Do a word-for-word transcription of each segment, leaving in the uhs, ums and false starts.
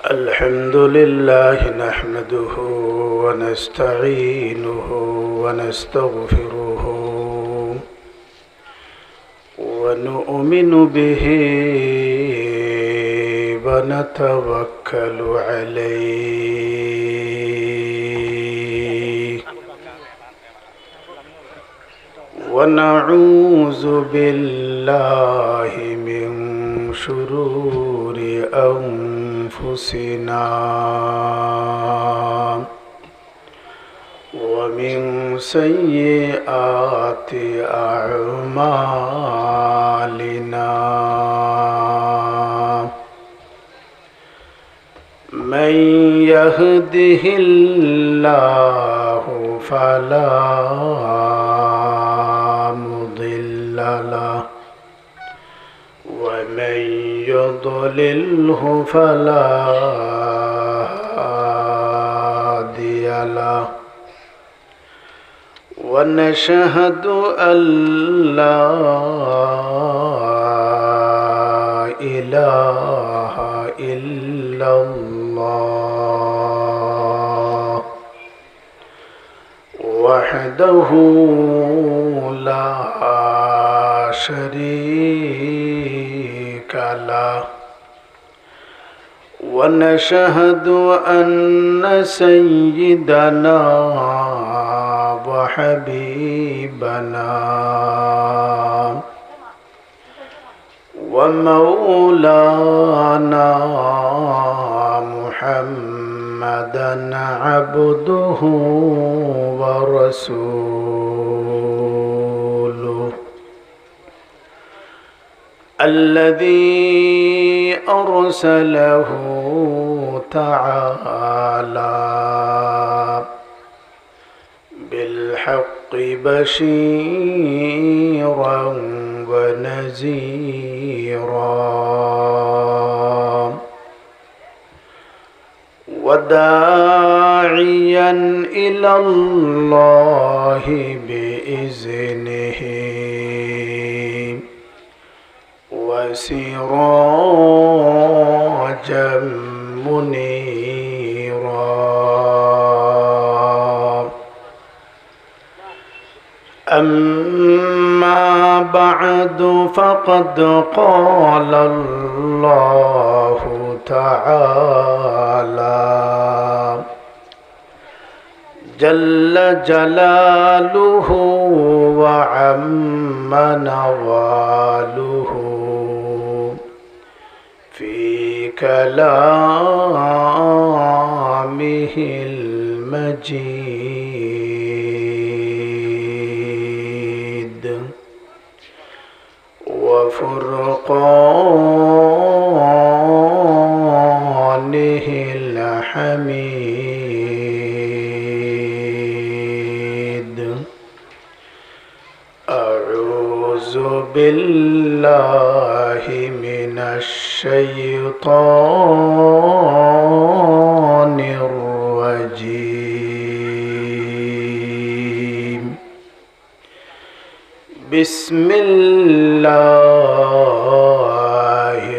الحمد لله نحمده ونستعينه ونستغفره ونؤمن به ونتوكل عليه ونعوذ بالله من شرور أنفسنا ومن سيئات أعمالنا. من يهده الله فلا مضل له ومن يضلله فلا هادي له. ونشهد أن لا إله إلا الله وحده لا شريك له. ونشهد أن سيدنا وحبيبنا ومولانا محمدا عبده ورسوله الذي أرسله تعالى بالحق بشيرا ونذيرا وداعيا إلى الله بإذنه وسراجا منيرا. أما بعد، فقد قال الله تعالى جل جلاله وعم نواله في كلامه المجيد وفرقانه الحميد. أعوذ بالله من الشيطان الرجيم. بسم الله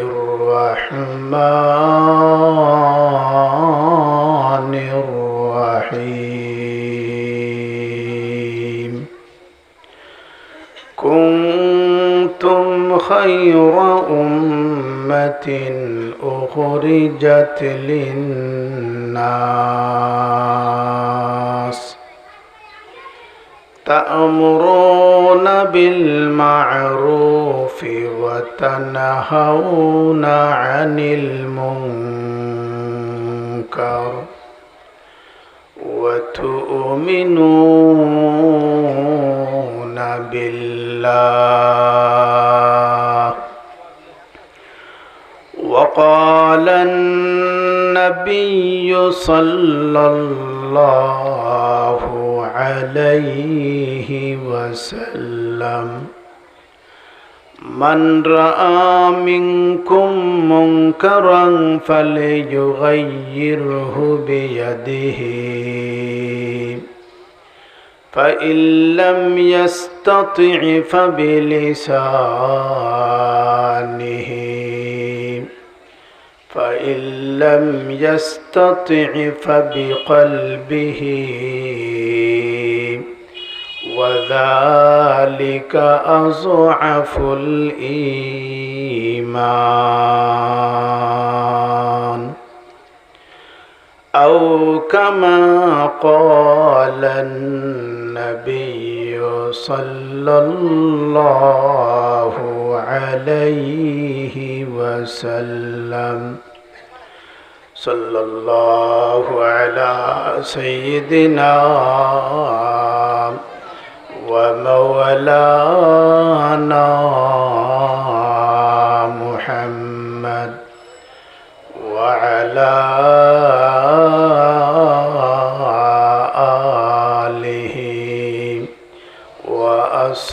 الرحمن الرحيم. كنتم خير أمة أخرجت للناس تأمرون بالمعروف وتنهون عن المنكر وتؤمنون بالله. وقال النبي صلى الله عليه وسلم: من رأى منكم منكرا فليغيره بيده، فإن لم يستطع فبلسانه، فإن لم يستطع فبقلبه، وذلك أضعف الإيمان. أو كما قال النبي صلى الله عليه وسلم. صلى الله على سيدنا ومولانا محمد وعلى آله وأصحابه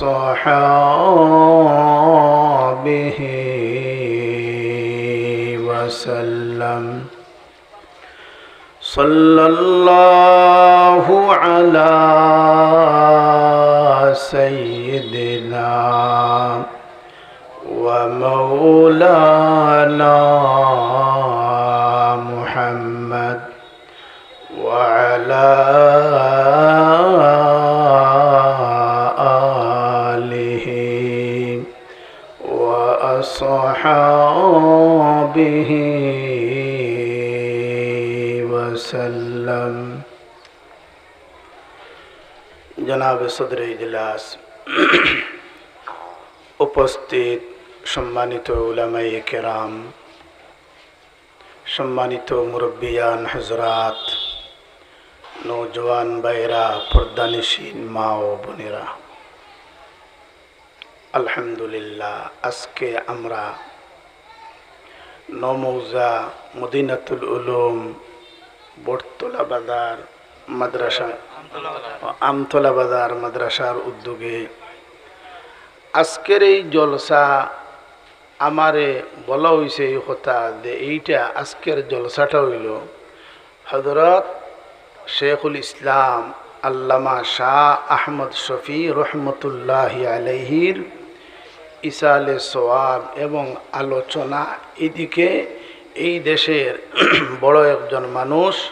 وسلم. صلى الله على سيدنا ومولانا محمد وعلى آله وأصحابه وسلم. জনাবে সদরে ইজলাস, উপস্থিত সম্মানিত উলামায়ে কেরাম, সম্মানিত মুরব্বিয়ান হযরত, নওজোয়ান ভাইরা, পর্দানিশীন মা ও বোনেরা, আলহামদুলিল্লাহ, আজকে আমরা নওমৌজা মদিনাতুল উলুম বটতলা বাজার মাদ্রাসা, আমতলা বাজার মাদ্রাসার উদ্যোগে আজকের এই জলসা, আমারে বলা অইছে এই কথা যে এইটা আজকের জলসাটা অইলো হযরত শেখুল ইসলাম আল্লামা শাহ আহমদ শফি রহমতুল্লাহি আলাইহির ইসালে সওয়াব এবং আলোচনা। এদিকে এই দেশের বড় একজন মানুষ,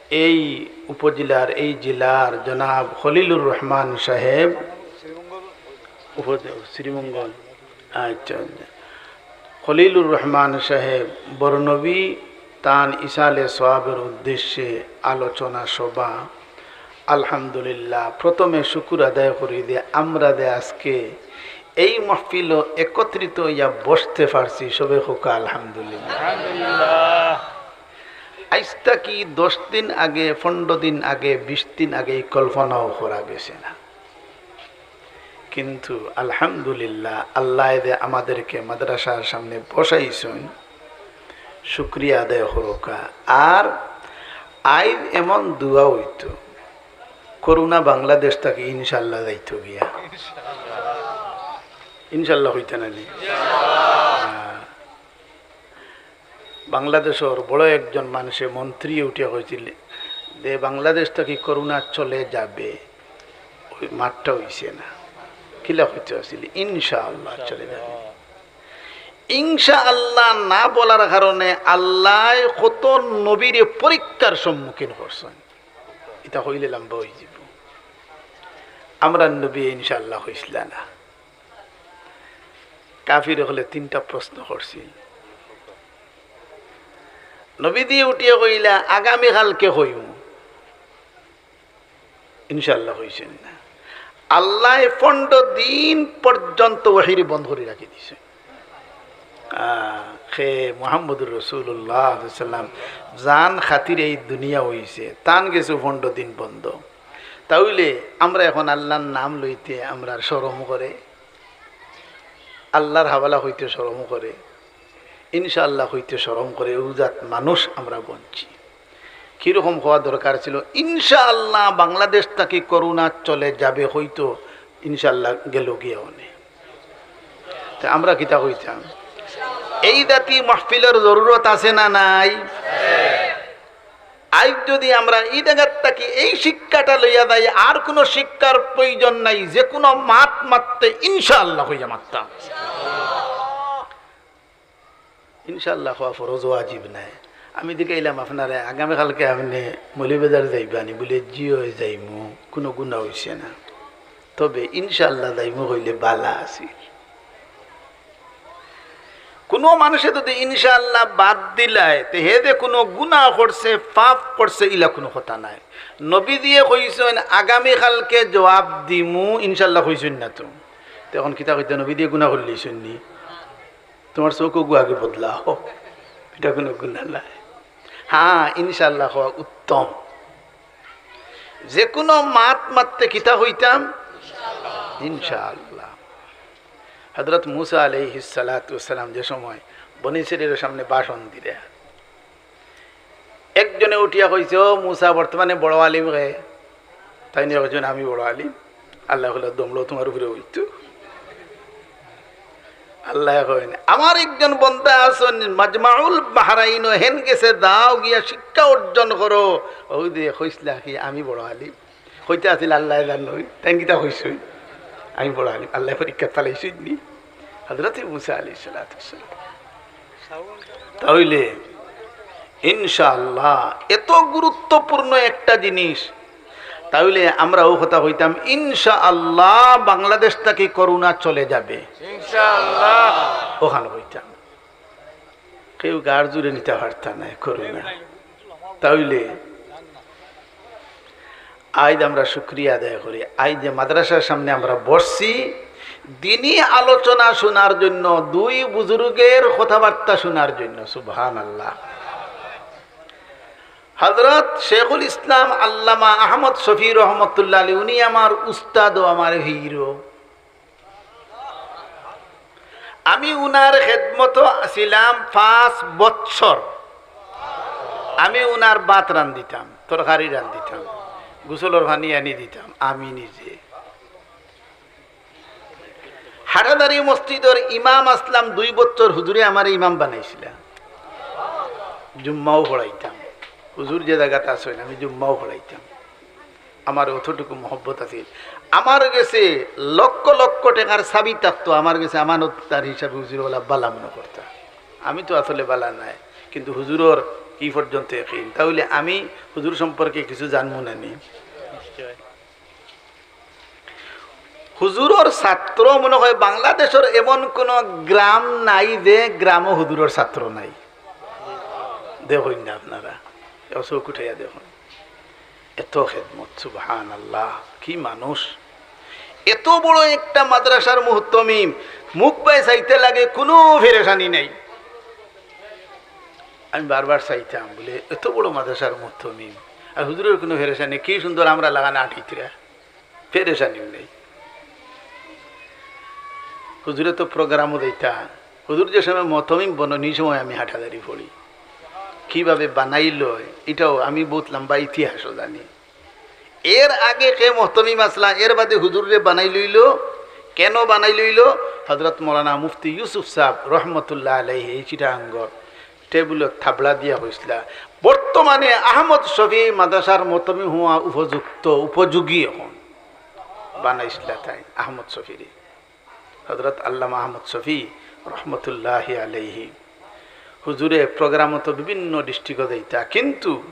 এই উপজেলার, এই জেলার জনাব খলিলুর রহমান সাহেব, উপজে-, শ্রীমঙ্গল, আচ্ছা, আচ্ছা। খলিলুর রহমান সাহেব বরনবী তান ইসালে সওয়াবের উদ্দেশ্যে আলোচনা সভা। আলহামদুলিল্লাহ, প্রথমে শুকুর আদায় করি যে আমরা যে আজকে এই মাহফিলো একত্রিত অইয়া বসতে পারছি, সবে কউক্কা আলহামদুলিল্লাহ। আলহামদুলিল্লাহ। আইজ থাকি দশ দিন আগে, পনেরো দিন আগে, বিশ দিন আগে এই কল্পনাও করা গেছে না। কিন্তু আলহামদুলিল্লাহ, আল্লায় যে আমাদেরকে মাদ্রাসার সামনে বসাইছইন, শুকরিয়া আদায় করউক্কা। আর আইজ এমন দোয়া অইতো, করোনা বাংলাদেশ থাকি ইনশাআল্লাহ যাইতো গিয়া। ইনশাআল্লাহ কইতা না নি? হ্যাঁ। বাংলাদেশর বড় একজন মানুষে মন্ত্রী উঠিয়া কইছিল যে বাংলাদেশ থাকি করোনা চলে যাবে, ওই মাতটা অইছে না। কিলা কইতে আছিল, ইনশাআল্লাহ চলে যাবে। ইনশাআল্লাহ না বলার কারণে আল্লায় কত নবীরে পরীক্ষার সম্মুখীন করছইন। ইতা কইলে লম্বা অইযিবো। আমরার নবীয়ে ইনশাআল্লাহ কইছিলা না। কাফির অকলে তিনটা প্রশ্ন করছিল। নবীজি উঠিয়া কইলা, "আগামীকালকে কইমু।" ইনশাআল্লাহ কইছইন না। আল্লায় পনেরো দিন পর্যন্ত ওহীরে বন্ধ করি রাখি দিছে। আহ, খে মুহাম্মদুর রাসূলুল্লাহ সাল্লাল্লাহু আলাইহি ওয়াসাল্লাম জান খাতিরে এই দুনিয়া অইছে, তান গেছে পনেরো দিন বন্ধ। তাইলে আমরা এখন আল্লাহর নাম লইতে আমরার শরম করে, আল্লাহর হাওয়ালা কইতে শরম করে, ইনশাআল্লাহ কইতে শরম করে, অউ জাত মানুষ আমরা বনছি। কিরকম কওয়া দরকার ছিল, ইনশাআল্লাহ বাংলাদেশ থাকি করোনা চলে যাবে, অইতো ইনশাআল্লাহ গেলো গিয়া অনে। তে আমরা কিতা কইতাম? এই জাতি মাহফিলর জরুরত আছে না নাই? আইজ যদি আমরা ই জাগাত থাকি এই শিক্ষাটা লইয়া যাই, আর কুনু শিক্ষার প্রয়োজন নাই, যেকুনু মাত মাততে ইনশাআল্লাহ কইয়া মাততাম। ইনশাআল্লাহ কওয়া ফরজ, ওয়াজিব নায়। আমি জিকাইলাম আপনারে, আগামীকালকে আপনে মৌলভীবাজার যাইবা নি? বুলে, "জি অয়, যাইমু, কুনু গুনা অইছে না, তবে ইনশাআল্লাহ যাইমু কইলে বালা আছিল।" কুনু মানষে যুদি ইনশাআল্লাহ বাদ দিলায়, তে হে যে কুনু গুনা করছে, পাপ করছে, ইলা কুনু কথা নায়। নবীজিয়ে কইছইন, "আগামীকালকে জবাব দিমু, ইনশাআল্লাহ কইছইন না তো।" তে অখন কিতা কইতা, নবীজিয়ে গুনা করলিছইন নি? তুমার চউখ অগু আগে বদলাও, ইটা কুনু গুনা নায়। হ্যাঁ, ইনশাআল্লাহ কওয়া উত্তম। যে কুনু মাত মাততে কিতা কইতাম? ইনশাআল্লাহ। হযরত মুসা আলাইহিস সালাতু ওয়াস সালাম যে সময় বনি ইসরাইলর সামনে ভাষণ দিরা, একজনে উঠিয়া কইছে, "ও মুসা, বর্তমানে বড় আলিম কে?" তাইন কইছইন, "আমি বড় আলিম।" আল্লায় কইলা, "দম লও, তুমার উপরে অইতো।" আল্লায় কইন, "আমার একজন বন্দা আছইন মাজমাউল বাহরাইন, হেন গেছে, যাও গিয়া শিক্ষা অর্জন করো।" অউ যে কইছলা কি আমি বড় আলিম? কইতা আছিল আল্লায় জানইন, তাইন কিতা কইছইন? আমি বড় আলিম। আল্লায় পরীক্ষাত ফালাইছইন নি হযরতে মুসা আলাইহিস সালাতু ওয়াস সালাম। তাইলে ইনশাআল্লাহ এত গুরুত্বপূর্ণ একটা জিনিস, তাইলে আমরা অউ কথা কইতাম, ইনশাআল্লাহ বাংলাদেশ থাকি করোনা চলে যাবে। ইনশাআল্লাহ। অখান কইতাম। কেউ গার জুরে নিতা পারতা নায় করোনা। তাইলে আইজ আমরা শুকরিয়া আদায় করি, আইজ যে মাদ্রাসার সামনে আমরা বসছি, দিনি আলোচনা শুনার জন্য, দুই বুজুর্গের কথাবার্তা শুনার জন্য। সুবহানাল্লাহ। হযরত শেখুল ইসলাম আল্লামা আহমদ শফি রহমতুল্লাহ আলী, উনি আমার উস্তাদ ও আমার হিরো। আমি উনার খেদমতো আছিলাম পাঁচ বছর। আমি উনার ভাত রান্দিতাম, তরকারি রান্দিতাম, গোসলর পানি আনি দিতাম আমি নিজে। হাটাদারি মসজিদর ইমাম আছলাম দুই বছর, হুজুরে আমারে ইমাম বানাইছিলা, জুম্মাও পড়াইতাম। হুজুর যে জাগাত আছইন, আমি জুম্মাও পড়াইতাম। আমার অতটুকু মহব্বত আছিল। আমার গেছে লক্ষ লক্ষ টেকার চাবি থাকতো, আমার গেছে আমানতদার হিসাবে হুজুরে অলা বালা মনো করতা। আমি তো আসলে বালা নায়, কিন্তু হুজুরর কি পর্যন্ত একিন, তাইলে আমি হুজুর সম্পর্কে কিছু জানমু না নি? নিশ্চয়। হুজুরর ছাত্র মনে হয় বাংলাদেশর এমন কোনো গ্রাম নাই যে গ্রামও হুজুরর ছাত্র নাই। দেখইন না আপনারা, অউ চউখ উঠাইয়া দেখইন। এত খেদমত, সুবহানাল্লাহ, কি মানুষ। এত বড় একটা মাদ্রাসার মুহতমিম, মুখ বায় চাইতে লাগে, কুনু পেরেশানি নাই। আমি বারবার চাইতাম, বুলে, এত বড় মাদ্রাসার মুহতমিম, আর হুজুরর কুনু পেরেশানি, কি সুন্দর আমরা লাখান আটিতরা, পেরেশানিও নাই। হুজুরে তো প্রোগ্রামও দিতা। হুজুর যে সময় মুহতমিম বনইন, ই সময় আমি হাটাদারি পড়ি। কিভাবে বানাইলো, ইটাও আমি বউত লম্বা ইতিহাসও জানি। এর আগে কে মুহতমিম আছলা, এর বাদে হুজুররে বানাইলইলো। কেন বানাইলইলো? হযরত মৌলানা মুফতি ইউসুফ সাব রহমতুল্লাহ আলাইহি, এই চিটাগাঙ্গর, টেবুলো থাবড়া দিয়া কইছলা, বর্তমানে আহমদ শফি মাদ্রাসার মুহতমিম হওয়া উপযুক্ত, উপযোগী অখন। বানাইছলা তাইন আহমদ শফিরে। হযরত আল্লামা আহমদ শফি রহমতুল্লাহি আলাইহি। হুজুরে প্রোগ্রামও তো বিভিন্ন ডিস্ট্রিক্টও যাইতা, কিন্তু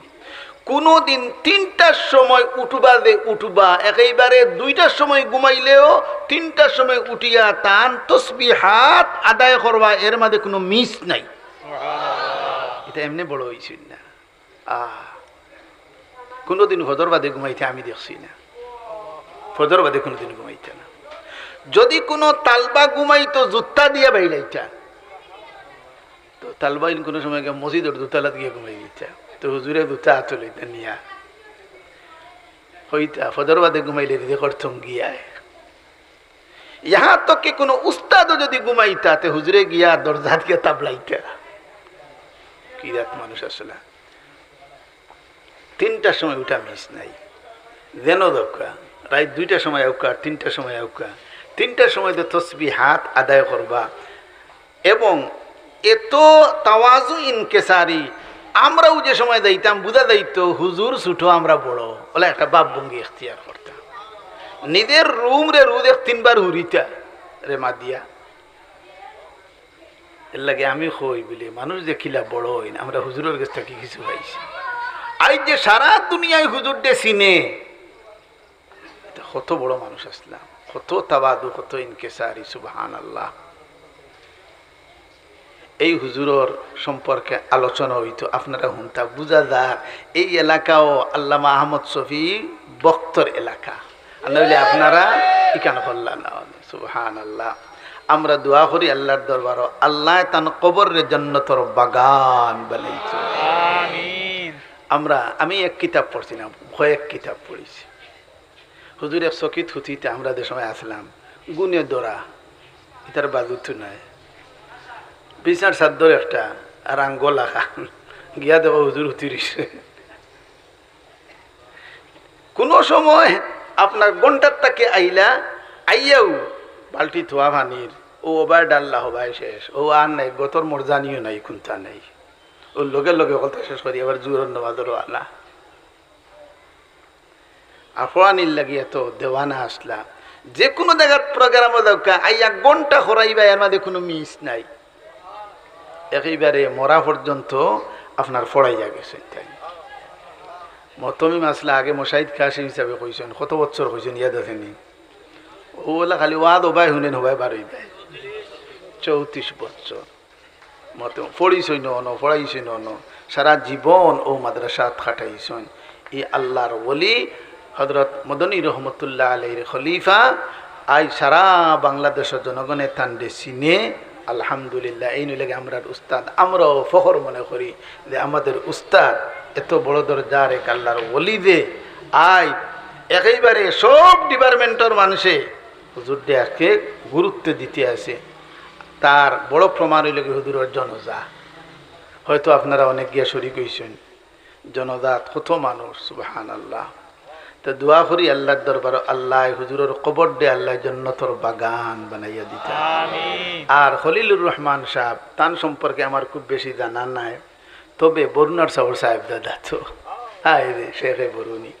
কুনু দিন তিনটার সময় উঠবা যে উঠবা, একেবারে দুইটার সময় ঘুমাইলেও তিনটার সময় উঠিয়া তান তসবিহাত আদায় করবা, এর মাঝে কুনু মিস নাই। ইটা এমনে বড় অইছইন না। আহ, কুনুদিন ফজর বাদে ঘুমাইতা আমি দেখছি না। ফজর বাদে কুনুদিন ঘুমাইতা না। যুদি কুনু তালবা ঘুমাইতো, জুতা দিয়া বাইড়াইতা। তো তালবাইন কুনু সময় গিয়া মসজিদর দোতলাত গিয়া ঘুমাই দিতা। তো হুজুরে জুতা আতো লইতা নিয়া কইতা, "ফজর বাদে ঘুমাইলে রিজেকর তঙ্গি আয়।" ইহান তক কি কুনু উস্তাদও যুদি ঘুমাইতা, তে হুজুরে গিয়া দরজাত গিয়া তাবড়াইতা। কি জাত মানুষ আছলা। তিনটার সময় উঠা মিস নাই। যেন দক্কা, রাইত দুইটার সময় আউক্কা, তিনটার সময় আউক্কা, তিনটার সময় তো তসবিহাত আদায় করবা। এবং এত তাওয়াজু ইনকেসারি, আমরাও যে সময় যাইতাম, বুঝা যাইতো হুজুর ছোট, আমরা বড়, অলা একটা ভাবভঙ্গি এখতিয়ার করতা। নিজর রুমরে রুজ এক তিনবার হুরিতা রে মাদিয়া। এর লাগি আমি কই বুলি, মানুষ যে কিলা বড় অইন, আমরা হুজুরর গেছ থাকি কিছু পাইছি। আইজ যে সারা দুনিয়ায় হুজুররে চিনে, ইতা কত বড় মানুষ আছলা, কত তাওয়াদু, কত ইনকিসারি, সুবহানাল্লাহ। এই হুজুরর সম্পর্কে আলোচনা অইতো, আপনারা হুনতা, বুঝা যার এই এলাকাও আল্লামা আহমদ শফি বক্তর এলাকা। আর নাইলে আপনারা ইখান করলা না। সুবহানাল্লাহ। আমরা দোয়া করি আল্লার দরবারো, আল্লায় তান কবররে জন্নতর বাগান বানাইতো। আমিন। আমরা, আমি এক কিতাব পড়ছিলাম, কয়েক কিতাব পড়ছি। হুজুর এক চকিত হুতিতা, আমরা যে সময় আছলাম, গুনে ধরা, ইতার বাজুত নাই। বিছনার চাদ্দর একটা, আর আঙ্গল আখান। গিয়া দেখো হুজুর হুতি রইছে। কুনু সময় আপনার ঘন্টার থাকি আইলা, আইয়াউ বালতি থুয়া পানির, অউ অবায় ডাল্লা হবায় শেষ, অউ আর নাই, গতর মরজানিও নাই, কুন্তা নাই। অউ লগে লগে হকলতা শেষ করি আবার জুহরর নমাজর রওয়ানা। আর ফড়ানির লাগি এত দেওয়ানা আছলা, যে কুনু জাগাত প্রোগ্রামো যাউক্কা, আইয়া ঘন্টা খরাইবা, এর মাঝে কুনু মিস নাই। একেবারে মরা পর্যন্ত আপনার ফড়াইয়া গেছইন তাইন। মহতমিম আছলা, আগে মোশাহিদ কাশিম হিসাবে কইছইন, কত বছর কইছইন ইয়াদ আছে নি? অউ অলা খালি ওয়াজ অবায় হুনেন, হবায় বারইবায়। চৌত্রিশ বছর। মতো পড়িছইন অনো, পড়াইছইন অনো, সারা জীবন অউ মাদ্রাসাত কাটাইছইন। ই আল্লার ওলি হযরত মদনী রহমতুল্লাহ আলাইহির খলিফা, আইজ সারা বাংলাদেশর জনগণে তানরে চিনে, আলহামদুলিল্লাহ। এইন অইলা গি আমরার উস্তাদ, আমরাও ফখর মনে করি যে আমাদের উস্তাদ এত বড় দরজার এক আল্লার ওলি যে আইজ একেবারে সব ডিপার্টমেন্টর মানুষে হুজুররে আজকে গুরুত্ব দিতে আছে। তার বড় প্রমাণ অইলো গি হুজুরর জনাজা। হয়তো আপনারা অনেক গিয়া শরিক অইছইন। জনাজাত কত মানুষ, সুবহানাল্লাহ। তো দোয়া করি আল্লার দরবারো, আল্লায় হুজুরর কবররে আল্লায় জন্নতর বাগান বানাইয়া দিতা। আমিন। আর খলিলুর রহমান সাব, তান সম্পর্কে আমার খুব বেশি জানা নাই, তবে বরুণার সাবর সাহেব দাদা তো, হায় রে, শেখে বরুণী।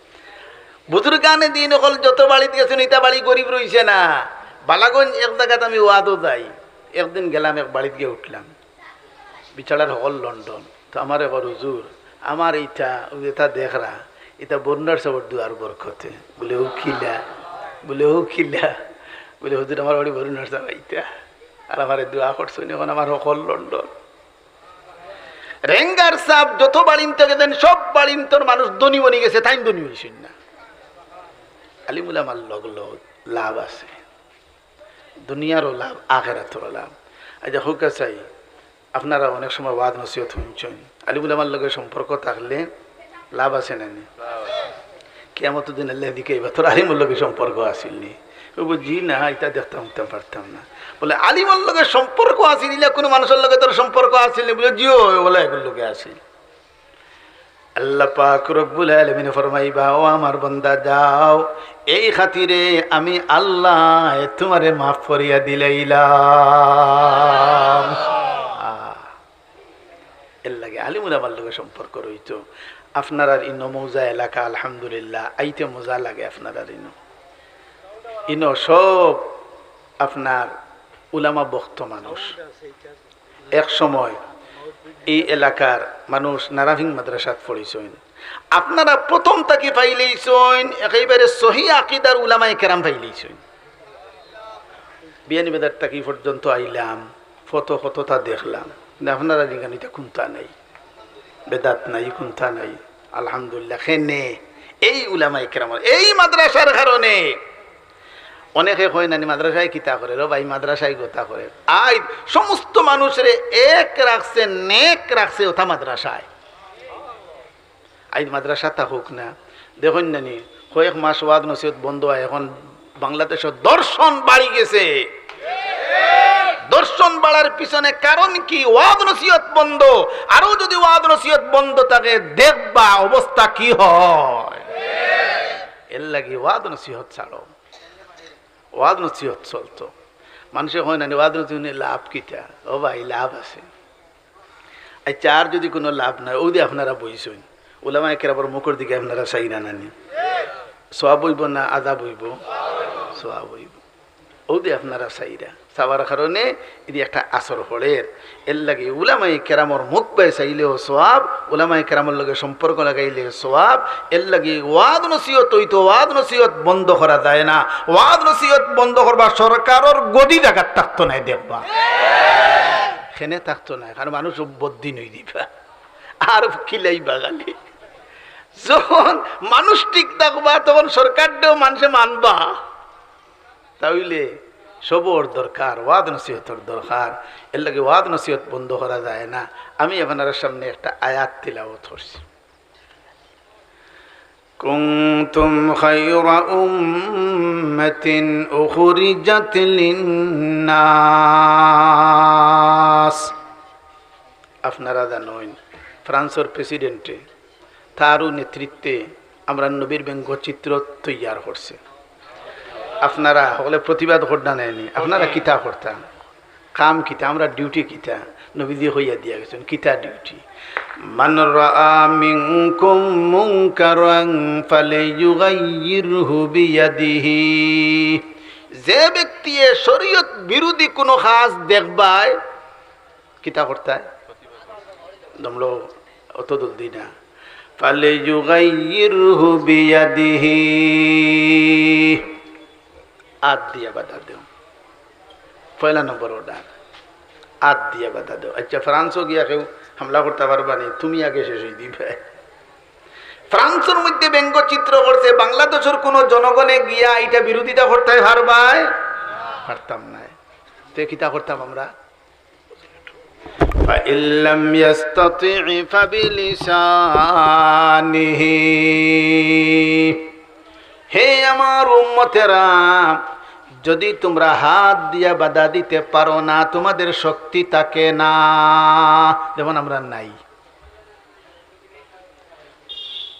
বুজুর্গানে দিন অকল যত বাড়িত গেছইন, ইতা বাড়ি গরিব রইছে না। বালাগঞ্জ এক জাগাত আমি ওয়াজো যাই, একদিন গেলাম, এক বাড়িত গিয়া উঠলাম, বিচারার হকল লন্ডন। তো আমারে কর, "হুজুর, আমার ইটা, অউ যেটা দেখরা, ইটা বরুণার সাবর দোয়ার বরকতে।" বুলে, "অউ কিলা?" বুলে, "অউ কিলা?" বুলে, "হুজুর, আমার বাড়ি বরুণার সাব আইতা, আর আমারে দোয়া করছইন, অখন আমার হকল লন্ডন।" রেঙ্গার সাব যত বাড়িন্ত গেছইন, সব বাড়িন্তর মানুষ ধনী বনি গেছে, তাইন ধনী অইছইন না। আলিম উলামার লগ লগ লাভ আছে, দুনিয়ারও লাভ, আখেরাতরও লাভ। আচ্ছা, হুকা চাই, আপনারা অনেক সময় ওয়াজ নসিহত হুনছইন, আলিম উলামার লগে সম্পর্ক থাকলে লাভ আছে না নি? কিয়ামতর দিন আল্লায় জিকাইবা, "তোর আলিমর লগে সম্পর্ক আছিল নি?" ও বুলে, "জি না, ইটা দেখতাম উঠতাম পারতাম না।" বুলে, "আলিমর লগে সম্পর্ক আছিল, ইলা কুনু মানুষর লগে তোর সম্পর্ক আছিল নি?" বুলে, "জি, অউ, অলা এগুর লগে আছিল।" আল্লাহ পাক রব্বুল আলামিন ফরমাইবা, "ও আমার বান্দা, যাও, এই খাতিরে আমি আল্লায় তুমারে মাফ করিয়া দিলাইলাম।" আহ, এর লাগি আলিম উলামার লগে সম্পর্ক রইতো। আপনারার ইনো মৌজা এলাকা, আলহামদুলিল্লাহ, আইতে মজা লাগে আপনারার ইনো। ইনো সব আপনার উলামা বক্ত মানুষ। এক সময় এই এলাকার মানুষ নারাভিং মাদ্রাসাত পড়িছইন। আপনারা প্রথম থাকি পাইলাইছইন, একেবারে সহি আকিদার উলামায়ে কেরাম পাইলাইছইন। বিয়ানীবাজার থাকি পর্যন্ত আইলাম, ফত কততা দেখলাম, কিন্তু আপনারার ইখানো ইতা কুন্তা নাই, বেদাত নাই, কুন্তা নাই। আলহামদুলিল্লাহ, কেনে এই উলামায়ে কেরামর, এই মাদ্রাসার কারণে। অনেকে কয় নানি, "মাদ্রাসায় কিতা করে রে ভাই, মাদ্রাসায় গতা করে।" আইজ সমস্ত মানুষরে এক রাখছে, নেক রাখছে অতা মাদ্রাসায়। আইজ মাদ্রাসা থাকউক না, দেখইন নানি, কয়েক মাস ওয়াজ নসিহত বন্ধ অয়, এখন বাংলাদেশো ধর্ষণ বাড়ি গেছে। ধর্ষণ বাড়ার পিছনে কারণ কি? ওয়াজ নসিহত বন্ধ। আরো যদি ওয়াজ নসিহত বন্ধ থাকে, দেখবা অবস্থা কি হয়। এর লাগি ওয়াজ নসিহত ছাড়ো। ওয়াজ নসিহত চলতো। মানষে কয় নানি, "ওয়াজ নসিহত হুনি লাভ কিতা?" ও ভাই, লাভ আছে। আচ্ছা, আর যদি কুনু লাভ নাই, অউ যে আপনারা বইছইন, উলামায়ে কেরামর মুখর দিকে আপনারা চাইরা নানি, সওয়াব অইবো না আযাব অইবো? সওয়াব অইবো। অউ যে আপনারা চাইরা, চাওয়ার কারণে এদি একটা আসর পড়ের। এর লাগি উলামায়ে কেরামর মুখ বায় চাইলেও সওয়াব, উলামায়ে কেরামর লগে সম্পর্ক লাগাইলে সওয়াব। এর লাগি ওয়াজ নসিহত অইতো, ওয়াজ নসিহত বন্ধ করা যায় না। ওয়াজ নসিহত বন্ধ করবা, সরকারর গদি জাগাত থাকতো নায়, দেখবা। কেনে থাকতো নায়, কারণ মানুষ বদ্দিন অই দিবা। আর কিলাইবা খালি। যখন মানুষ ঠিক থাকবা, তখন সরকাররেও মানষে মানবা। তা অইলে সবর দরকার, ওয়াজ নসিহতর দরকার। এর লাগি ওয়াজ নসিহত বন্ধ করা যায় না। আমি আপনারার সামনে একটা আয়াত তিলাওয়াত করছি। كنتم خير أمة أخرجت للناس। আপনারা জানইন, ফ্রান্সর প্রেসিডেন্টে তারও নেতৃত্বে আমরার নবীর ব্যঙ্গচিত্র তৈয়ার করছে। আপনারা হকলে প্রতিবাদ করতা নায় নি, আপনারা কিতা করতা? কাম কিতা? আমরার ডিউটি কিতা? নবীজি কইয়া দিয়া গেছইন, কিতা ডিউটি? من رأى منكم منكرا فليغيره بيده। যে ব্যক্তিয়ে শরীয়ত বিরোধী কোনো কাজ দেখবায়, কিতা করতায়? দমলো অত জলদি না। فليغيره بيده। আত দিয়া বাধা দেও। পয়লা নম্বর অর্ডার, আত দিয়া বাধা দেও। আচ্ছা, ফ্রান্সও গিয়া কেউ হামলা করতা পারবা নি? তুমি আগে শেষ অই দিবায়। ফ্রান্সর মধ্যে ব্যঙ্গচিত্র করছে, বাংলাদেশর কোনো জনগণে গিয়া ইটা বিরোধিতা করতায় পারবায়? পারতাম নায়। তে কিতা করতাম আমরা? فإن لم يستطع فبلسانه। হে আমার উম্মতেরা, যদি তোমরা হাত দিয়া বাধা দিতে পারো না, তোমাদের শক্তি থাকে না, যেমন আমরা নাই।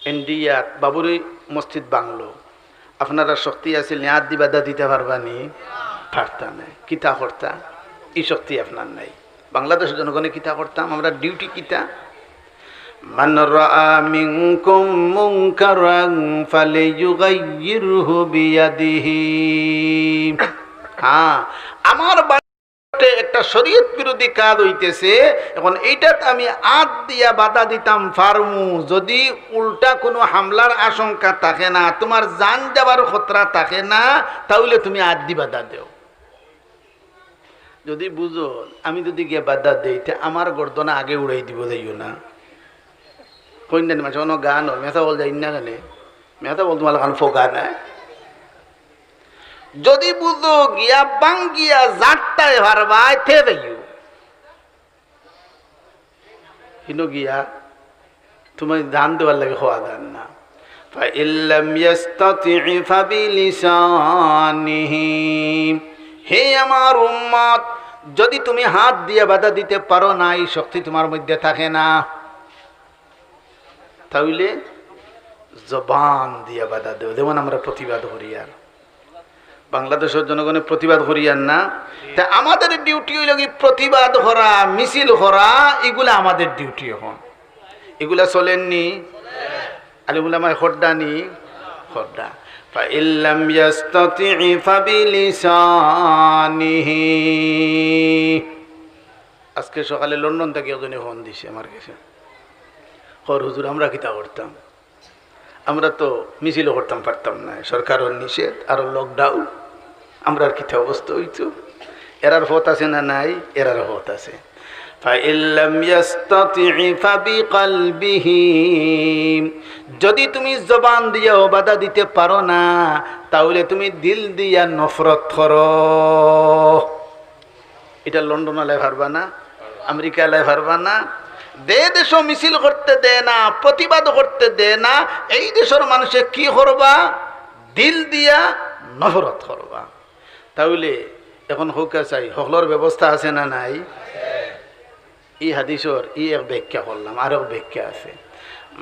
ইন্ডিয়াত বাবরি মসজিদ ভাঙলো, আপনারা শক্তি আছিল নি, আত দি বাধা দিতা পারবা নি? পারতা নায়। কিতা করতা? ই শক্তি আপনার নাই। বাংলাদেশর জনগণে কিতা করতাম? আমরার ডিউটি কিতা? من رأى منكم منكرا فليغيره بيده। হ্যাঁ, আমার বাড়িতে একটা শরীয়ত বিরোধী কাজ অইতেছে, এখন এইটাত আমি আত দিয়া বাধা দিতাম পারমু, যদি উল্টা কোনো হামলার আশঙ্কা থাকে না, তোমার জান যাবার খতরা থাকে না, তাইলে তুমি আত দি বাধা দেও। যদি বুঝো, আমি যদি গিয়া বাধা দেই, তে আমার গর্দনা আগে উড়াই দিব, যাইও না। কইন না মাঝে কোনো গান হয়, মেথা বল যাই না কেনে? মেথা বল তোমার গান ফোকা না। যদি বুঝো গিয়া বাঙ্গিয়া জাতটায় পারবায়, তে যাইও। হিনো গিয়া তুমি জান দেওয়ার লাগি হওয়া যান না। فإن لم يستطع فبلسانه। হে আমার উম্মত, যদি তুমি হাত দিয়া বাধা দিতে পারো না, এই শক্তি তোমার মধ্যে থাকে না, তাইলে জবান দিয়া বাধা দেও, যেমন আমরা প্রতিবাদ করিয়ার। বাংলাদেশর জনগণে প্রতিবাদ করিয়ার না, তে আমাদের ডিউটি অইলো কি প্রতিবাদ করা, মিছিল করা, ইগুলা আমাদের ডিউটি। এখন ইগুলা চলের নি? আলিম উলামায় কররা নি? কররা। فإن لم يستطع فبلسانه। আজকে সকালে লন্ডন থাকি একজনে ফোন দিছে আমার গেছে, কর, "হুজুর, আমরা কিতা করতাম? আমরা তো মিছিলও করতাম পারতাম না, সরকারর নিষেধ, আরো লকডাউন, আমরার কিতা অবস্থা অইতো?" এরার পথ আছে না নাই? এরার পথ আছে। فإن لم يستطع فبقلبه। যদি তুমি জবান দিয়াও বাধা দিতে পারো না, তাইলে তুমি দিল দিয়া নফরত করো। ইটা লন্ডন আলায় পারবা না, আমেরিকা আলায় পারবা না। যে দেশো মিছিল করতে দেয় না, প্রতিবাদ করতে দেয় না, এই দেশর মানষে কি করবা? দিল দিয়া নফরত করবা। তাইলে এখন হউক্কা চাই, হকলর ব্যবস্থা আছে না নাই? ই হাদিসর ই এক ব্যাখ্যা করলাম, আরো ব্যাখ্যা আছে।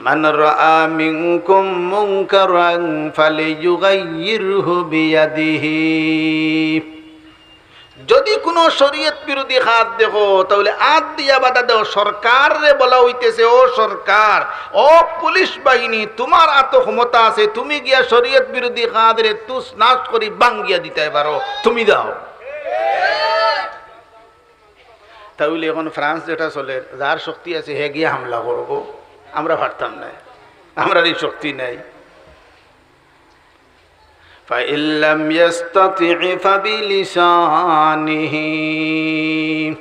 من رأى منكم منكرا فليغيره بيده। যদি কোনো শরীয়ত বিরোধী কাজ দেখো, তাইলে আত দিয়া বাধা দেও। সরকাররে বলা অইতেছে, "ও সরকার, ও পুলিশ বাহিনী, তোমার আতো ক্ষমতা আছে, তুমি গিয়া শরীয়ত বিরোধী কাজরে তুস নাস করি ভাঙ্গিয়া দিতায় পারো, তুমি যাও।" তাইলে এখন ফ্রান্স যেটা চলের, যার শক্তি আছে হে গিয়া হামলা করবো, আমরা পারতাম নায়, আমরার ই শক্তি নাই। ফাইল্লাম ইয়াস্তাতি' ফাবিলিসানিহি।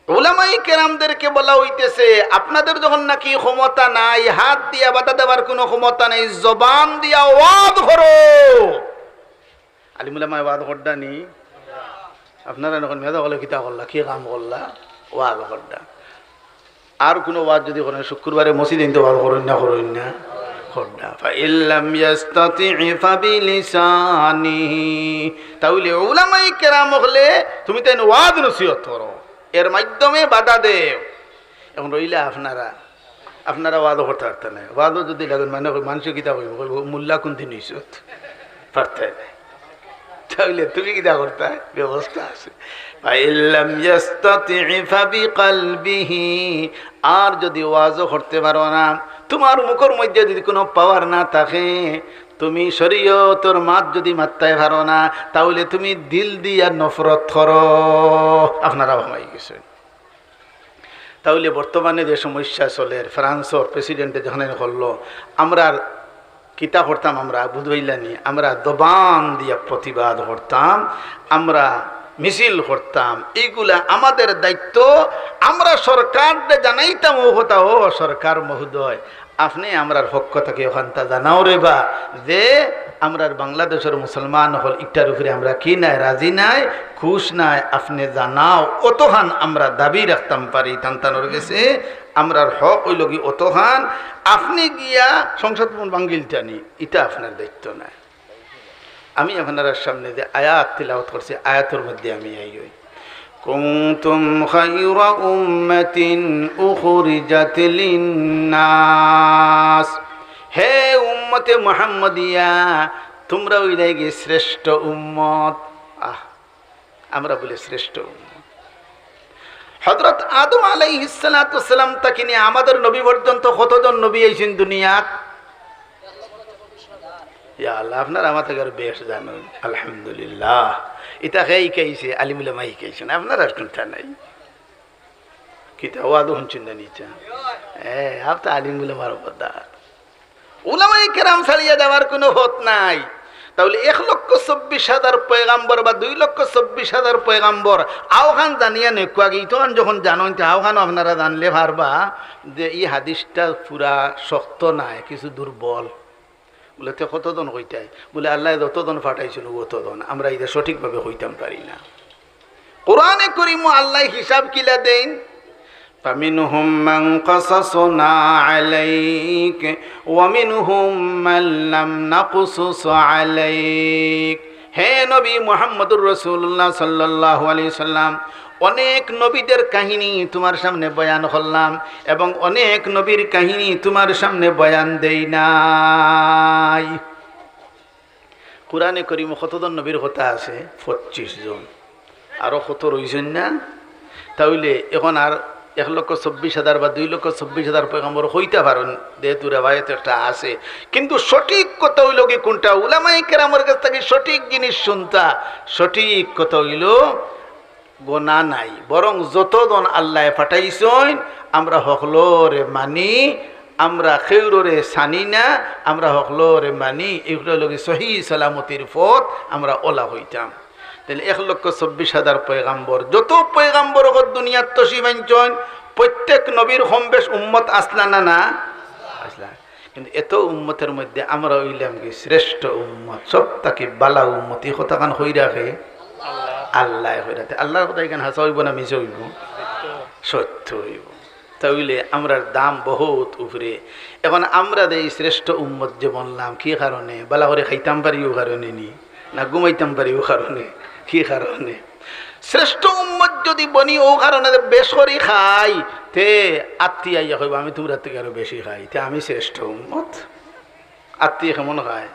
উলামায়ে কেরামদেরকে বলা হইতেছে, আপনাদের যখন নাকি ক্ষমতা নাই, হাত দিয়া বাধা দেওয়ার কোনো ক্ষমতা নাই, জবান দিয়া ওয়াজ করো। আলিম উলামায় ওয়াজ কররা নি? আপনারা এখন মেধা বলে কিতা করলা, কি কাম করলা? ওয়াজ কররা। আর কোনো ওয়াজ যদি করেন, শুক্রবারে মসজিদে কিন্তু ওয়াজ করইন না, করইন না, কররা। ফাইল্লাম ইয়াস্তাতি' ফাবিলিসানিহি। তাইলে উলামায়ে কেরাম অকলে তুমি তাইন ওয়াজ নসিহত করো, এর মাধ্যমে বাধা দেও। এখন রইলা আপনারা, আপনারা ওয়াজও করতা পারতা নায়। ওয়াজও যদি লাগেন, মানে, মানষে কিতা কইবো? কইবো, "মোল্লা কোন দিন অইছত?" পারতা নায়। তাইলে তুমি কিতা করতা? ব্যবস্থা আছে। ফাইল্লাম ইয়াস্তাতি' ফাবিকালবিহি। আর যদি ওয়াজও করতে পারো না, তোমার মুখর মধ্যে যদি কোনো পাওয়ার না থাকে, তুমি শরীয়তর মাত যদি মাততায় পারো না, তাইলে তুমি দিল দিয়া নফরত করো। আপনারা ভাবাই গেছে। তাইলে বর্তমানে যে সমস্যা চলের, ফ্রান্সর প্রেসিডেন্টে যেখানে করলো, আমরা আর কিতা করতাম? আমরা বুঝবাইলানি, আমরা জবান দিয়া প্রতিবাদ করতাম, আমরা মিছিল করতাম। এইগুলা আমাদের দায়িত্ব। আমরা সরকাররে জানাইতাম ও কথা, "ও সরকার মহোদয়, আপনে আমরার পক্ষ থাকি অখানতা জানাও রে বা, যে আমরার বাংলাদেশর মুসলমান অকল ইটার উপরে আমরা কি নায়, রাজি নায়, খুশ নায়, আপনে জানাও।" অতখান আমরা দাবি রাখতাম পারি তান তানর গেছে, আমরার হক অইলোগি অতখান। আপনে গিয়া সংসদ ভবন ভাঙ্গিলতানি, ইটা আপনার দায়িত্ব নায়। আমি আপনারার সামনে যে আয়াত তিলাওয়াত করছি, আয়াতর মধ্যে আমি আই অই, "কুনতুম খায়রা উম্মাতিন উখরিজাত লিন্নাস।" হে উম্মতে মুহাম্মদিয়া, তোমরা অইলায়গি শ্রেষ্ঠ উম্মত। আহ, আমরা বলি শ্রেষ্ঠ উম্মত। হযরত আদম আলাইহিস সালাতু ওয়াস সালাম থাকি নিয়া আমাদের নবী পর্যন্ত কতজন নবী আইছইন দুনিয়াত? ইয়া আল্লাহ, আপনারা আমার থাকি আরো বেশ জানইন। আলহামদুলিল্লাহ। ইটা কে হিকাইছে? আলিম উলামায় হিকাইছইন, আপনারার কুনতা নাই। কিতা ওয়াজ হুনছইন না নি ইতা? এ, আপ তো আলিম উলামার উপর দাঁড়। উলামায়ে কেরাম ছাড়িয়া যাওয়ার কোনো পথ নাই। তাইলে এক লক্ষ চব্বিশ হাজার পয়গাম্বর বা দুই লক্ষ চব্বিশ হাজার পয়গাম্বর, আওখান জানিয়া নেকুয়াগি, ইতোখান যখন জানইন, তে আওখানও আপনারা জানলে পারবা যে ই হাদিসটা পুরা শক্ত নায়, কিছু দুর্বল। বুলে, "তে কতজন কইতায়?" বুলে, "আল্লায় যতজন পাঠাইছইন, অতজন। আমরা ইটা সঠিকভাবে কইতাম পারি না।" কোরআনে করিমো আল্লায় হিসাব কিলা দেইন, "ফামিনহুম মান কাসাসনা আলাইক, ওয়া মিনহুম মান লাম নাকসুস আলাইক।" হে নবী মুহাম্মদুর রাসূলুল্লাহ সাল্লাল্লাহু আলাইহি সাল্লাম, অনেক নবীদের কাহিনী তোমার সামনে বয়ান করলাম এবং অনেক নবীর কাহিনী তোমার সামনে বয়ান দেই নাই। কোরআনে করিমো কতজন নবীর কথা আছে? পঁচিশ জন। আরো কত রইছইন না? তাইলে এখন আর এক লক্ষ চব্বিশ হাজার বা দুই লক্ষ চব্বিশ হাজার পয়গাম্বর কইতা পারইন, যেহেতু রেওয়ায়েত একটা আছে। কিন্তু সঠিক কথা অইলোগি কুনটা? উলামায়ে কেরামর গেছ থাকি সঠিক জিনিস হুনতা। সঠিক কথা অইলো গনা নাই, বরং যতজন আল্লায় পাঠাইছইন, আমরা হকলরে মানি, আমরা কেউররে ছাড়ি না, আমরা হকলরে মানি। ইগুলা অইলোগি সহি সালামতির পথ, আমরা অলা অইতাম। তাইলে এক লক্ষ চব্বিশ হাজার পয়গাম্বর, যত পয়গাম্বর অকল দুনিয়াত তশরিফ আনছইন, প্রত্যেক নবীর কম বেশ উম্মত আছলা না, না? আছলা। কিন্তু এত উম্মতের মধ্যে আমরা অইলামগি শ্রেষ্ঠ উম্মত, সব থাকি বালা উম্মত। ই কথাখান কইরা কে? আল্লায় কইরা। তে আল্লার কথা ইখান হাছা অইবো না মিছা অইবো? সত্য অইবো। তাইলে আমরার দাম বহুত উপরে। এখন আমরা যে ই শ্রেষ্ঠ উম্মত যে বনলাম, কি কারণে? বালা করি খাইতাম পারি অউ কারণে নি? না ঘুমাইতাম পারি অউ কারণে? কি কারণে? শ্রেষ্ঠ উম্মত যদি বনি অউ কারণে যে বেশ করি খাই, তে আত্তি আইয়া কইবো, "আমি তুমরার থাকি আরো বেশি খাই, তে আমি শ্রেষ্ঠ উম্মত।" আত্তি কেমন খায়?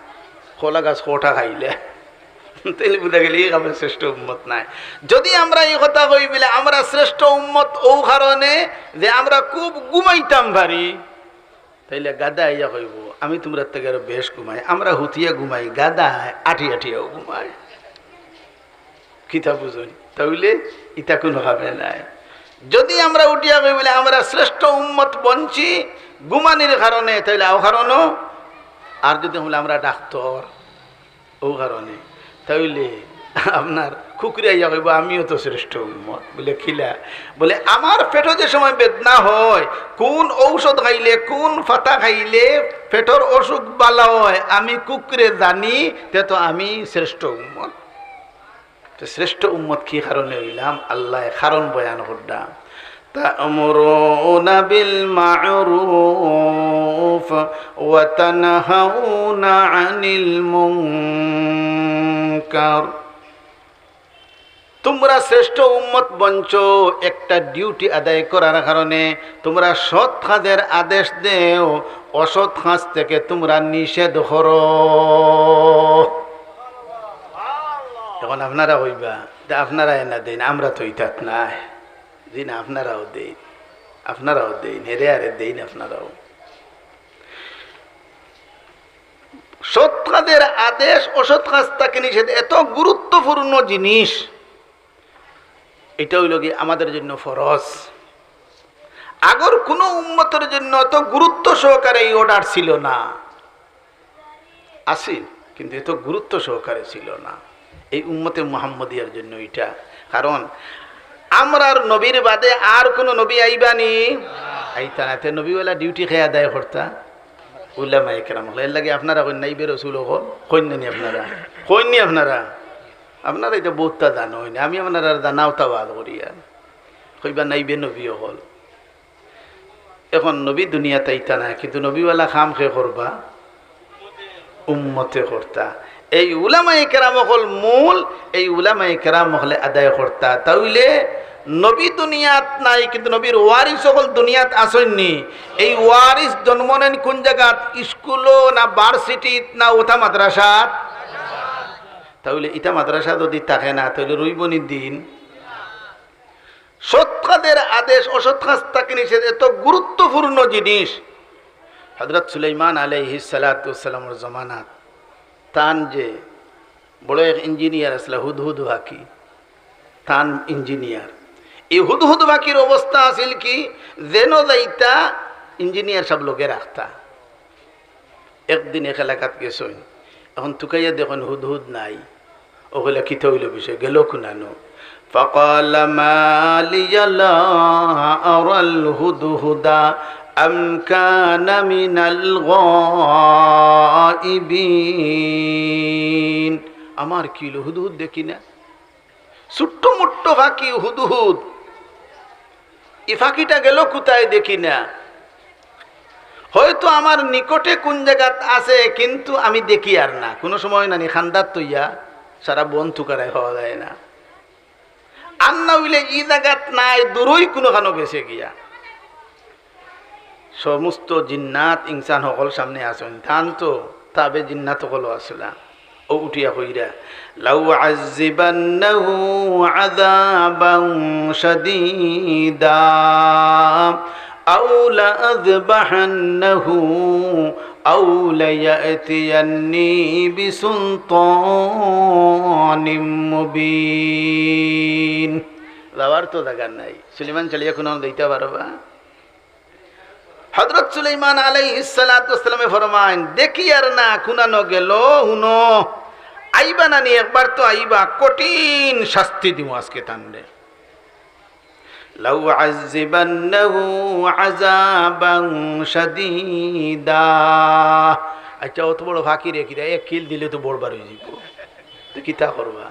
কলা গাছ কটা খাইলে? তাইলে বুঝা গেল, ই কামে শ্রেষ্ঠ উম্মত নায়। যদি আমরা ই কথা কই বলে আমরা শ্রেষ্ঠ উম্মত অউ কারণে যে আমরা খুব ঘুমাইতাম পারি, তাইলে গাধা আইয়া কইবো, "আমি তুমরার থাকি আরো বেশ ঘুমাই, আমরা হুতিয়া ঘুমাই, গাধায় আটি আটিয়াও ঘুমায়।" কিতা বুঝইন? তাইলে ইতা কুনু কামে নায়। যুদি আমরা উঠিয়া কই বলে আমরা শ্রেষ্ঠ উম্মত বনছি ঘুমানির কারণে, তাইলে অউ কারণও। আর যুদি বলে আমরা ডাক্তর, অউ কারণে, তাইলে আপনার কুকুরে আইয়া কইবো, "আমিও তো শ্রেষ্ঠ উম্মত।" বলে, "কিলা?" বলে, "আমার পেটো যে সময় বেদনা হয়, কুন ঔষধ খাইলে, কুন পাতা খাইলে পেটোর অসুখ ভালা হয়, আমি কুকুরে জানি, তে তো আমি শ্রেষ্ঠ উম্মত।" তো শ্রেষ্ঠ উম্মত কি কারণে অইলাম? আল্লায় কারণ বয়ান কররা, "তা'মুরুনা বিল মা'রুফ ওয়া তানহাউনা আনিল মুনকার।" তুমরা শ্রেষ্ঠ উম্মত বনছো একটা duty আদায় করার কারণে, তুমরা সৎ কাজের আদেশ দেও, অসৎ কাজ থেকে তুমরা নিষেধ করো। অখন আপনারা কইবা, "তে আপনারা এনা দেইন, আমরা তো ইতাত নাই।" জি না, আপনারাও দেইন, আপনারাও দেইন, হেরে আরে দেইন আপনারাও। সৎ কাজের আদেশ, অসৎ কাজ থেকে নিষেধ, এত গুরুত্বপূর্ণ জিনিস। ইটা অইলো কি আমাদের জন্য ফরজ। আগর কুনু উম্মতের জন্য এত গুরুত্ব সহকারে এই order ছিল না। আছিল, কিন্তু এত গুরুত্ব সহকারে ছিল না এই উম্মতে মুহাম্মদিয়ার জন্য ইটা। কারণ আমরার নবীর বাদে আর কুনু নবী আইবা নি? আইতা না। তে নবীওয়ালা duty কে আদায় করতা? উলামায়ে কেরাম অকল। এর লাগি আপনারা কইন না, ইবে রসুল অকল, কইন না নি আপনারা? কইন নি আপনারা? আপনারা ইটা বউততা জানইন, আমি আপনারার জানাওতা বাদ করিয়ার। কইবা না, ইবে নবী অকল। অখন নবী দুনিয়াত আইতা না, কিন্তু নবীওয়ালা কাম কে করবা? উম্মতে করতা। এই উলামায়ে কেরাম অকল মূল, এই উলামায়ে কেরাম অকলে আদায় করতা। তাইলে নবী দুনিয়াত নাই, কিন্তু নবীর ওয়ারিস অকল দুনিয়াত আছইন নি? এই ওয়ারিস জন্ম নেইন কুন জাগাত? স্কুলো না ভার্সিটিত না অতা মাদ্রাসাত? তাইলে ইতা মাদ্রাসা যুদি থাকে না, তাইলে রইবো নি দিন? সৎ কাজের আদেশ, অসৎ কাজ থেকে নিষেধ, এত গুরুত্বপূর্ণ জিনিস। হযরত সুলাইমান আলাইহিস সালাতু ওয়াস সালামর জমানাত তান যে বড় এক engineer আছলা, হুদহুদ পাখি, তান engineer। এই হুদহুদ পাখির অবস্থা আছিল কি, যেনো যাইতা engineer সাব লগে রাখতা। একদিন এক এলাকাত গেছইন, অখন তুকাইয়া দেখইন হুদহুদ নাই। অউ কইলা, "কিতা অইলো বিষয়, গেলো কুনানো?" فقال ما لي لا أرى الهدهد أم كان من الغائبين। আমার কি অইলো, হুদহুদ দেখি না? ছোট্ট মোট্ট পাখি হুদহুদ, ই পাখিটা গেলো কুথায় দেখি না। হয়তো আমার নিকটে কুন জাগাত আছে, কিন্তু আমি দেখিয়ার না। কুনু সময় নানি কান্দাত থইয়া সারা বন তুকারায় পাওয়া যায় না। আর না অইলে ই জাগাত নাই, দূরই কুনুখানো গেছে গিয়া। সমস্ত জিন্নাত ইনসান হকল সামনে আছইন, তান তো তাবে জিন্নাত হকলও আছলা। অউ উঠিয়া কইরা, لأعذبنه عذابا شديدا أو لأذبحنه أو ليأتيني بسلطان مبين। যাওয়ার তো জাগা নাই। সুলেমান চালিয়া কুনানো যাইতা পারবা? হযরত সুলাইমান আলাইহিস সালাতু ওয়াস সালামে ফরমাইন, "দেখিয়ার না কুনানো গেলো, হুনো, আইবা নানি, একবার তো আইবা, কঠিন শাস্তি দিমু আজকে তানরে।" لأعذبنه عذابا شديدا। আচ্ছা, অত বড় পাখিরে কিতা এক কিল দিলে তো বড় বার অইযিবো, তো কিতা করবা?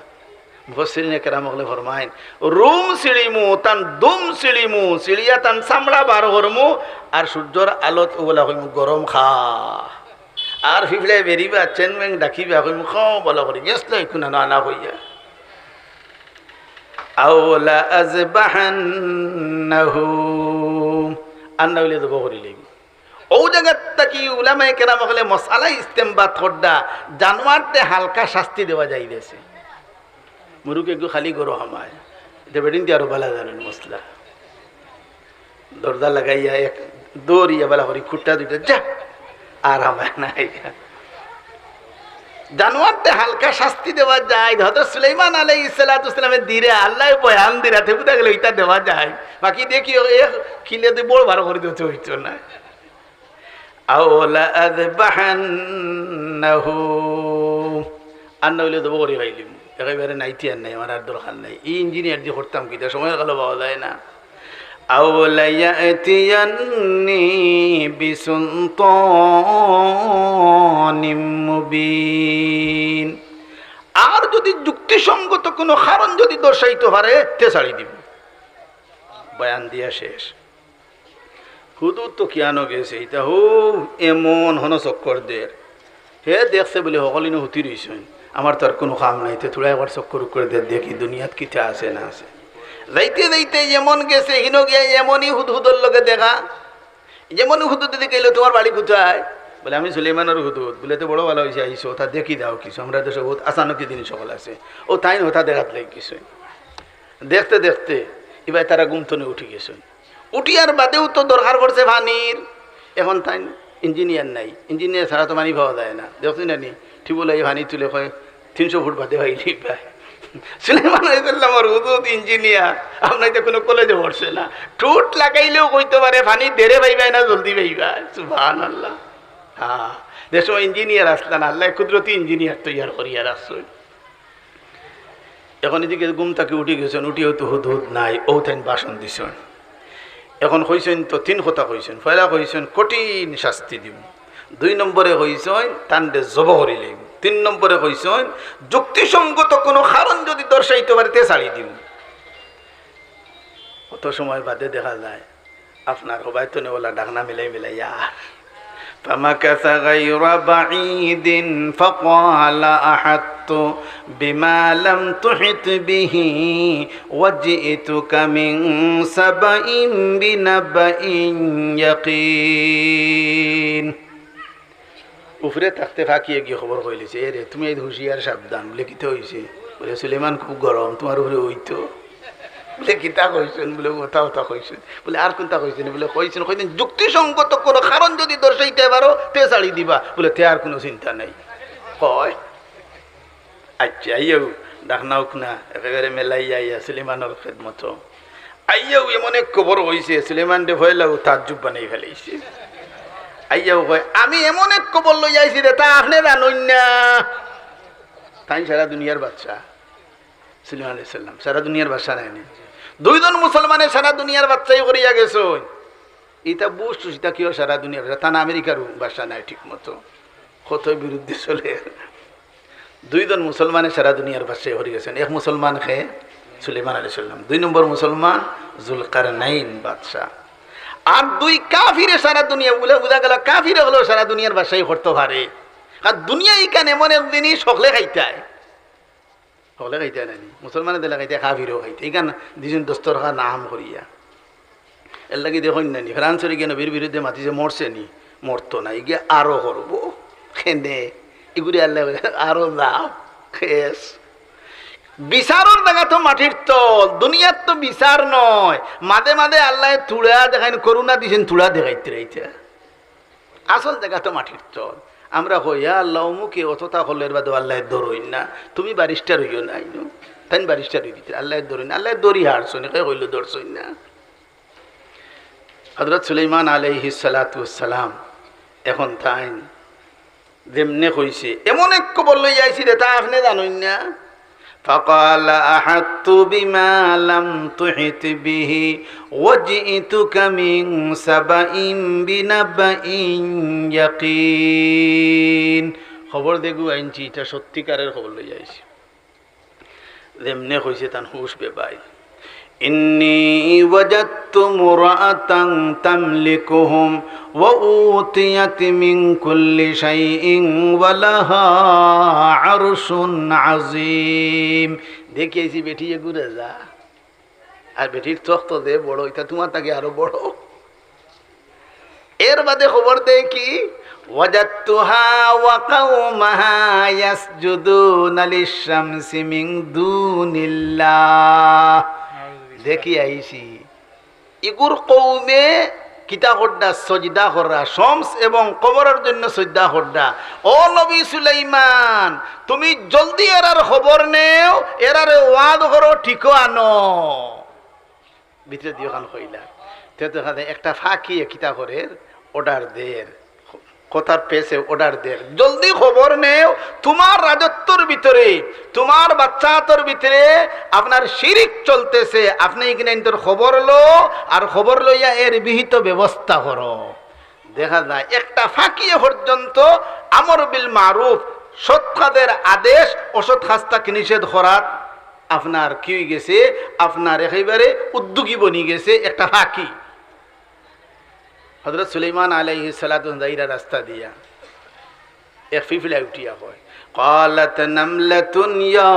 মুফাসসিরিনে কেরাম অকলে ফরমাইন, রুম ছিড়িমু, তান দুম ছিড়িমু, ছিড়িয়া তান চামড়া বার করমু, আর সূর্যর আলোত অগুলা কইমু, "গরম খা।" আর ফিফড়ায় বেরিবা, চেংমেং ডাকিবা, কইমু, "খাও ভালা করি, গেছলায় কুনানো আনা কইয়া।" أو لأذبحنه, আর না অইলে জবো করিলাইমু। অউ জাগাত থাকি উলামায়ে কেরাম অকলে মাসআলা ইস্তেমবাত কররা, জানোয়াররে হালকা শাস্তি দেওয়া যাইজ। মুরুগে এগু খালি গরু হামায়, ইতা বেটিন্তে আরো ভালা জানইন মাসআলা। দরজা লাগাইয়া এক দৌড়িয়া ভালা করি খুট্টা দুইটা, যা, আর হামায় না। জানোয়ারতে হালকা শাস্তি দেওয়া যায়, হযরত সুলাইমান আলাইহিস সালাতু ওয়াস সালামে দিরা, আল্লায় বয়ান দিরা, তে বুঝা গেল ইটা দেওয়া যায়। বাকি দেখি, ও এক কিলে দি বড় বার করি দিতে হইতো না। আও লা আযবাহান্নাহু, আর না অইলে জবো করি খাইলিমু, একেবারে নাইতে আর নাই, আমার আর দরকার নাই। ই ইঞ্জিনিয়ার দি করতাম কিতা, সময়র কালো পাওয়া যায় না। আও লা ইয়াতিয়ান্নি বিসুলতানিম মুবিন। আর যদি যুক্তিসঙ্গত কোনো কারণ যদি দর্শাইতে পারে, তে ছাড়ি দিব। বয়ান দিয়া শেষ। হুদুদ তো কিয়ানো গেছে, ইটা হো এমন হনো চক্কর দের। হে দেখছে বুলে হকলইনো হুতি রইছইন, আমার তো আর কুনু কাম নাই, তে থুড়া একবার চক্কর উক্কর দের, দেখি দুনিয়াত কিতা আছে না আছে। যাইতে যাইতে যেমন গেছে, হিনো গিয়া এমনই হুদহুদর লগে দেখা। যেমন হুদহুদ দেখি কইলো, "তোমার বাড়ি কোথায়?" বুলে, "আমি সুলেমানর হুদহুদ।" বুলে, "তে বড় ভালা অইছে আইছো, তা দেখি যাও কিছু, আমরা দেশো বউত আচানকি জিনিস হকল আছে।" ও তাইন হতা দেখাত লাগি গেছে। দেখতে দেখতে ইবায় তারা ঘুম থনে উঠি গেছে। উঠিয়ার বাদেউ তো দরকার পড়ছে পানির। এখন তাইন ইঞ্জিনিয়ার নাই, ইঞ্জিনিয়ার ছাড়া তো পানি পাওয়া যায় না। দেখছইন না নি, টিউবওয়েল আইয়া পানি তুলে কয়, "তিনশো ফুট বাদে পাইলি পায়।" সুলেমান আলাইহিস সালামর হুদহুদ ইঞ্জিনিয়ার, আপনার তো কুনু কলেজে পড়ছে না। ঠুট লাগাইলেও কইতে পারে, "পানি দেরে পাইবায় না জলদি পাইবায়।" সুবহানাল্লাহ। হ্যাঁ, যে সময় ইঞ্জিনিয়ার আছলা না, আল্লায় কুদরতি ইঞ্জিনিয়ার তৈয়ার করিয়া রাখছইন। এখন ইদিকে ঘুম থাকি উঠি গেছইন, উঠিয়াউ তো হুদহুদ নাই, অউ তাইন ভাষণ দিছইন। এখন কইছইন তো তিন কথা কইছইন। পয়লা কইছইন কঠিন শাস্তি দিমু, দুই নম্বরে কইছইন তানরে জবো করিলিমু, তিন নম্বরে কইছইন যুক্তিসঙ্গত কুনু কারণ যদি দর্শাইতে পারে তে ছাড়ি দিমু। কত সময় বাদে দেখা যায় আপনার হবায়তনে ওলা ডাকনা মিলাই মিলাইয়া। فمكث غير بعيد فقال أحطت بما لم تحط به وجئتك من سبأ بنبأ يقين। উপরে থাকতে ফাঁকিয়ে গিয়ে খবর কইলিছে, "এ রে, তুমি এই হুঁশিয়ার সাবধান।" বুলে, "কিতা অইছে?" বুলে, "সুলেমান খুব গরম, তোমার উপরে অইতো।" বুলে, "কিতা কইছইন?" বুলে, "কথা কথা কইছইন।" বুলে, "আর কুনতা কইছইন?" বুলে, "কইছইন, কইছইন যুক্তিসঙ্গত কুনু কারণ যদি দর্শাইতে পারো, তে ছাড়ি দিবা।" বুলে, "তে আর কুনু চিন্তা নাই।" কয়, আচ্ছা, আইয়াউ ডাকনা উকনা একেবারে মেলাইয়া আইয়া সুলেমানর খেদমতো। আইয়াউ এমন এক খবর কইছে, সুলেমানরে পয়লাউ তাজ্জুব বানাই ফালাইছে। আইয়াউ কয়, "আমি এমন এক খবর লইয়া আইছি রে, তা আপনে জানইন না।" তাইন সারা দুনিয়ার বাদশা, সুলেমান আলাইহিস সালাম সারা দুনিয়ার বাদশা নায় নি? দুইজন মুসলমানে সারা দুনিয়ার বাদশাই করিয়া গেছইন। ইতা বুশ টুশ, ইতা কিওর সারা দুনিয়ার বাদশা? তা না আমেরিকার বাদশা নায় ঠিক মতো, কতই বিরুদ্ধে চলে। দুইজন মুসলমানে সারা দুনিয়ার বাদশাই করি গেছইন। এক মুসলমান কে সুলেমান আলাইহিস সালাম, দুই নম্বর মুসলমান জুলকারনাইন বাদশা, আর দুই কাফিরে সারা দুনিয়া, বুলে বুঝা গেল কাফিরে অকলেও সারা দুনিয়ার বাদশাই করতো পারে। আর দুনিয়া ইখান এমন এক জিনিস, হকলে খাইতায়, হকলে খাইতায় নানি, মুসলমানে দিলে খাইতায়, কাফিরেও খাইতায়। ইখান দিছইন দস্তরখান আম করিয়া। এরলাগি দেখইন নানি, ফ্রান্সর ইগিয়ে নবীর বিরুদ্ধে মাতিছে, মরছে নি? মরতো না, ইগিয়ে আরো করবো। কেনে? ইগুরে আল্লায় কইছে, "আরো যাও, খেস।" বিচারর জাগা তো মাটির তল, দুনিয়াত তো বিচার নায়। মাঝে মাঝে আল্লায় তুড়া দেখাইন, করুণা দিছইন, তুড়া দেখাইতে রইতে। আসল জাগা তো মাটির তল। আমরা কই, "ইয়া আল্লাহ, অমুকে অততা করলে এর বাদেও আল্লায় ধরইন না, তুমি ব্যারিস্টার অইও না, আইনো।" তাইন ব্যারিস্টার অই দিতে, আল্লায় ধরইন না, আল্লায় ধরি হারছইন, কে কইলো ধরছইন না? হযরত সুলাইমান আলাইহিস সালাতু ওয়াস সালাম এখন তাইন যেমনে কইছে, এমন এক খবর লইয়া আইছি রে, তা আপনে জানইন না। فقال أحطت بما لم تحط به وجئتك من سبأ بنبأ يقين। খবর যেগু আনছি, ইটা সত্যিকারের খবর লইয়া আইছি। যেমনে কইছে তান হুশ বেবাইল। إني وجدت امرأة تملكهم وأوتيت من كل شيء ولها عرش عظيم। দেখি আইছি বেটি এগু রেজা। আর বেটির তখত যে বড়, ইটা তোমার থাকি আরো বড়। এর বাদে খবর দেয় কি, وجدتها وقومها يسجدون للشمس من دون الله। দেখি আইছি, ইগুর কওমে কিতা কররা? সজদা কররা, শমস এবং কমরর জন্য সজদা কররা। ও নবী সুলাইমান, তুমি জলদি এরার খবর নেও, এরারে ওয়াজ করো, ঠিকো আনো। ভিতরে দিও খান কইলা। তে দেখা যায় একটা ফাকিয়ে কিতা করের, অর্ডার দের, কথার পেছে অর্ডার দের, জলদি খবর নেও, তোমার রাজত্বর ভিতরে, তোমার বাচ্চাতর ভিতরে আপনার শিরিক চলতেছে, আপনে ইখান ইন্তর খবর লো, আর খবর লইয়া এর বিহিত ব্যবস্থা করো। দেখা যায় একটা ফাকিয়ে পর্যন্ত আমর বিল মারুফ, সৎ কাজের আদেশ, অসৎ কাজ থাকি নিষেধ করাত আপনার কি অই গেছে, আপনার একেবারে উদ্যোগী বনি গেছে একটা ফাকি। হযরত সুলাইমান আলাইহিস সালাতু যাইরা রাস্তা দিয়া, এক ফিফড়া উঠিয়া কয়, قالت نملة يا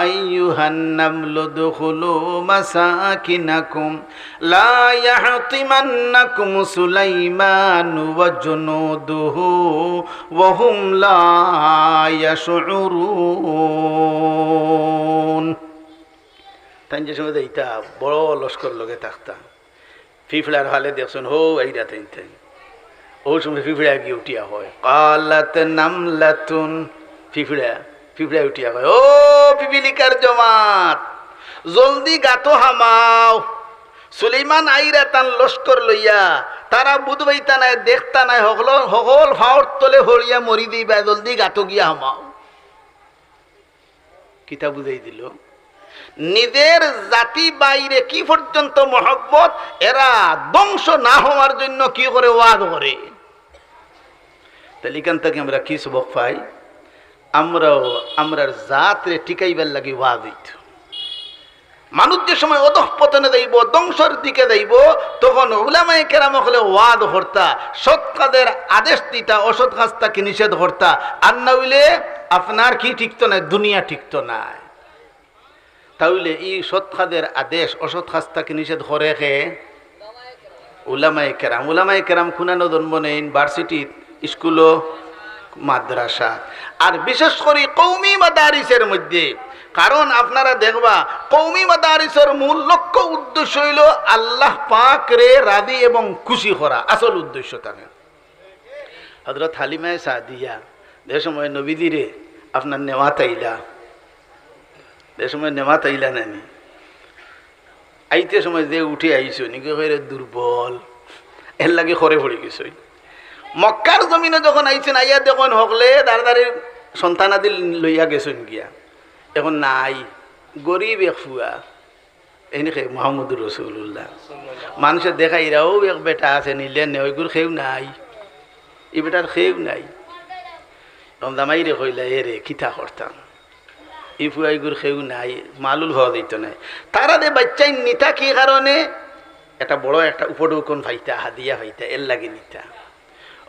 أيها النمل ادخلوا مساكنكم لا يحطمنكم سليمان وجنوده وهم لا يشعرون। তাইন যে সময় যাইতা, বড় লস্কর লগে থাকতা, ফিফড়ার ফালে দেখছইন, হউ আইরা তাইন তাইন। অউ সময় ফিফড়া গিয়া উঠিয়া কয়, قالت نملة। ফিফড়া, ফিফড়া উঠিয়া কয়, ও পিপিলিকার জমাত, জলদি গাতো হামাও। সুলাইমান আইরা তান লস্কর লইয়া, তারা বুঝ পাইতা নায়, দেখতা নায়, হকল, হকল ফাওর তলে হরিয়া মরি দিবা, জলদি গাতো গিয়া হামাও। কিতা বুঝাই দিল? নিজের জাতি বাইরে কি পর্যন্ত মহব্বত, এরা ধ্বংস না হওয়ার জন্য কি করে ওয়াজ করে। তাইলে ইখান থাকি আমরা কি সবক পাই? আমরাও আমরার জাতরে টিকাইবার লাগি ওয়াজ অইতো। মানুষ যে সময় অধঃপতনে যাইব, ধ্বংসর দিকে যাইব, তখন উলামায়ে কেরাম অকলে ওয়াজ করতা, সৎ কাজের আদেশ দিতা, অসৎ কাজ থাকি নিষেধ করতা। আর না অইলে আপনার কি টিকতো নায়, দুনিয়া টিকতো নায়। তাইলে ই সৎ কাজের আদেশ, অসৎ কাজ থাকি নিষেধ করে কে? উলামায়ে কেরাম। উলামায়ে কেরাম কুনানো জন্ম নেইন? ভার্সিটিত, স্কুলো, মাদ্রাসা, আর বিশেষ করি কওমি মাদারিসের মধ্যে। কারণ আপনারা দেখবা, কওমি মাদারিসের মূল লক্ষ্য উদ্দেশ্য অইলো আল্লাহ পাকরে রাজি এবং খুশি করা, আসল উদ্দেশ্য থাকে। হযরত হালিমায়ে সাদিয়া যে সময় নবীজিরে আপনার নেওয়াত আইলা, যে সময় নেওয়াত আইলা নানি, আইতে সময় যে উঠি আইছইন, ইগু কইরে দুর্বল, এর লাগি খরে পড়ি গেছইন। মক্কার জমিনো যখন আইছইন, আইয়া দেখইন হকলে দাড়ি দাড়ি সন্তানাদি লইয়া গেছইন গিয়া, এখন নাই, গরিব এক ফুয়া, এনে কে মুহাম্মদুর রাসূলুল্লাহ। মানষে দেখাইরা অউ এক বেটা আছে, নিলে নে, অইগুর কেউ নাই, ই বেটার কেউ নাই। এখন জামাইরে কইলা, এ রে, কিতা করতাম? ই ফুয়া ইগুর কেউ নাই, মালুল পাওয়া যাইতো নায়। তারা যে বাইচ্চাইন নিতা কি কারণে? একটা বড় একটা উপঢৌকন পাইতা, হাদিয়া পাইতা, এর লাগি নিতা।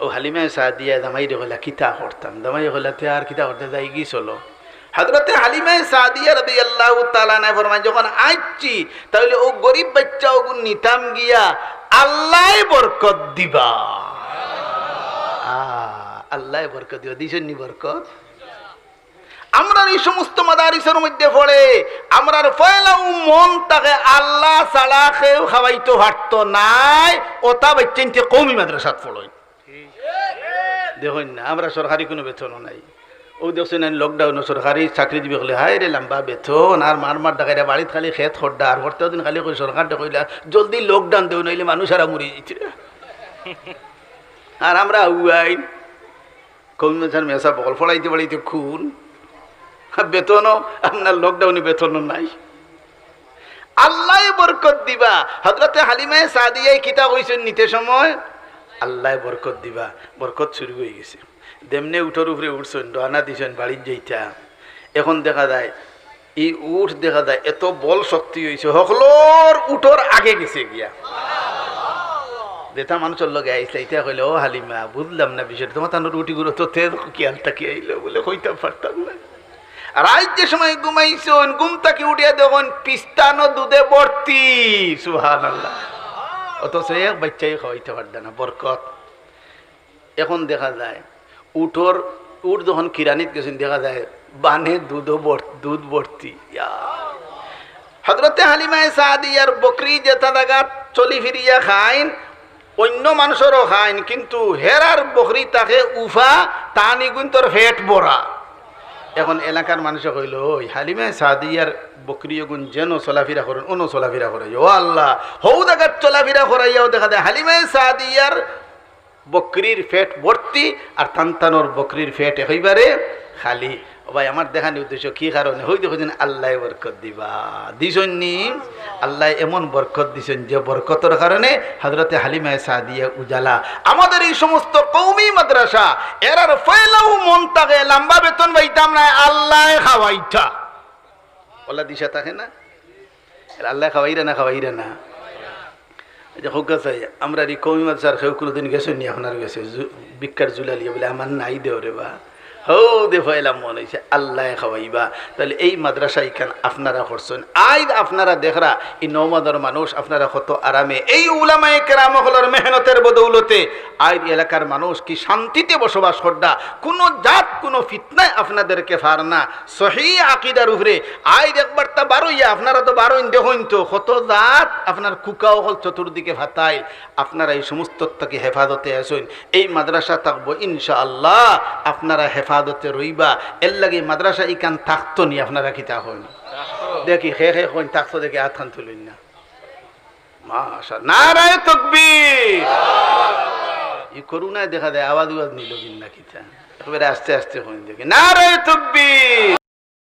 অউ হালিমায়ে সাদিয়া জামাইরে কইলা, কিতা করতাম? জামাইয়ে কইলা, তে আর কিতা করতে, যাইগি চলো। হযরতে হালিমায়ে সাদিয়া রাদিয়াল্লাহু তাআলা আনহা ফরমাইন, যখন আইছি, তাইলে অউ গরিব বাইচ্চা অগুন নিতাম গিয়া, আল্লায় বরকত দিবা। আ, আল্লায় বরকত দিবা। দিছইন নি বরকত? আমরার ই সমস্ত মাদারিসর মধ্যে পড়ে, আমরার পয়লাউ মন থাকে আল্লাহ ছাড়া কেউ খাওয়াইতো পারতো নায়, অতা বাইচ্চাইন্তে কওমি মাদ্রাসাত পড়ইন। দেখইন না, আমরা সরকারি কুনু বেতনও নাই। অউ দেখছইন না, লকডাউনো সরকারি চাকরিজীবী অকলে, হায় রে, লাম্বা বেতন, আর মার মার ডাকাইরা বাড়িত খালি খেত খরডা, আর প্রত্যেক দিন খালি কই সরকাররে কইলা, জলদি লকডাউন দেও, নাইলে মানুষ হারা মরি যাইতরা। আর আমরা আউয়াইন, কওমি মাদ্রাসার মেসাব অকল পড়াইতে পড়াইতে খুন। বেতনও আপনার লকডাউনে বেতনও নাই। আল্লায় বরকত দিবা। হযরতে হালিমায়ে সাদিয়ায় কিতা কইছইন নিতে সময়? আল্লায় বরকত দিবা। বরকত শুরু অই গেছে। যেমনে উটর উপরে উঠছইন, রওয়ানা দিছইন বাড়িত যাইতা। এখন দেখা যায়, ই উট দেখা যায় এত বল শক্তি অইছে, হকলর উটর আগে গেছে গিয়া। যেতা মানষর লগে আইছলা, ইতা কইলে, ও হালিমা, বুঝলাম না বিষয়টা, তুমার তানর উট ইগুর অত তেজ কিয়াল থাকি আইলো? বুলে, কইতাম পারতাম না। রাইত যে সময় ঘুমাইছইন, ঘুম থাকি উঠিয়া দেখইন পিস্তানো দুধে ভর্তি। সুবহানাল্লাহ। অথচ এক বাইচ্চাইও খাওয়াইতে পারতা না, বরকত। এখন দেখা যায় উটর, উট যখন কিরানিত গেছইন, দেখা যায় বানে দুধও ভর-, দুধ ভর্তি। ইয়া। হযরতে হালিমায়ে সাদিয়ার বকরি যেতা জাগাত চলি ফিরিয়া খাইন, অইন্য মানষরও খাইন, কিন্তু হেরার বকরি থাকে উফা, তান ইগুইন্তর পেট ভরা। এখন এলাকার মানষে কইল, "ওই হালিমায়ে সাদিয়ার বকরি অগুন যেন চলাফিরা করইন, অনো চলাফিরা করাইও।" ও আল্লাহ, হউ জাগাত চলাফিরা করাইয়াও দেখা যায় হালিমায়ে সাদিয়ার বকরির পেট ভর্তি, আর তান তানর বকরির পেট একেবারে খালি। ও ভাই, আমার দেখানির উদ্দেশ্য কি কারণে? হউ দেখো যেন আল্লায় বরকত দিবা। দিছইন নি? আল্লায় এমন বরকত দিছইন যে বরকতর কারণে হযরতে হালিমায়ে সাদিয়া উজালা। আমাদের এই সমস্ত কওমি মাদ্রাসা, এরার পয়লাউ মন থাকে, লম্বা বেতন পাইতাম না, আল্লায় খাওয়াইতা। ওলা দিশা থাকে না? আল্লায় খাওয়াইরা না, খাওয়াইরা না? এই যে হোক আছে, আমরার ই কওমি মাদ্রাসার কেউ কোনোদিন গেছইন নি আপনার গেছে? জু-, ভিক্ষার ঝুলা লইয়া বলে, "আমার নাই দেও রে বা।" হউ দে পয়লা মন অইছে, আল্লায় খাওয়াইবা। তাইলে এই মাদ্রাসা ইখান আপনারা করছইন। আইজ আপনারা দেখরা, ই নওমাদর মানুষ, আপনারা কত আরামে, এই উলামায়ে কেরাম অকলর মেহনতর বদৌলতে আইজ এলাকার মানুষ কি শান্তিতে বসবাস কররা। কুনু জাত, কুনু ফিতনায় আপনাদেরকে পার না। সহি আকিদার উপরে আইজ একবারতা বারইয়া, আপনারা তো বারইন, দেখইন তো কত জাত আপনার কুকা অকল চতুর্দিকে ফাতাইল। আপনারা এই সমস্ত থাকি হেফাজতে আছইন, এই মাদ্রাসা থাকবো ইনশাআল্লাহ, আপনারা হেফাজতে রইবা। এরলাগি মাদ্রাসা ইখান থাকতো নি, আপনারা কিতা কইন? দেখি, হে হে কইন থাকতো, দেখি আতখান তুলইন না। মাশাআল্লাহ, নারায়ে তাকবীর। ই করোনায় দেখা যায় আওয়াজ উওয়াজ নিল কিনা কিতা, একেবারে আস্তে আস্তে কইন দেখি, নারায়ে তাকবীর।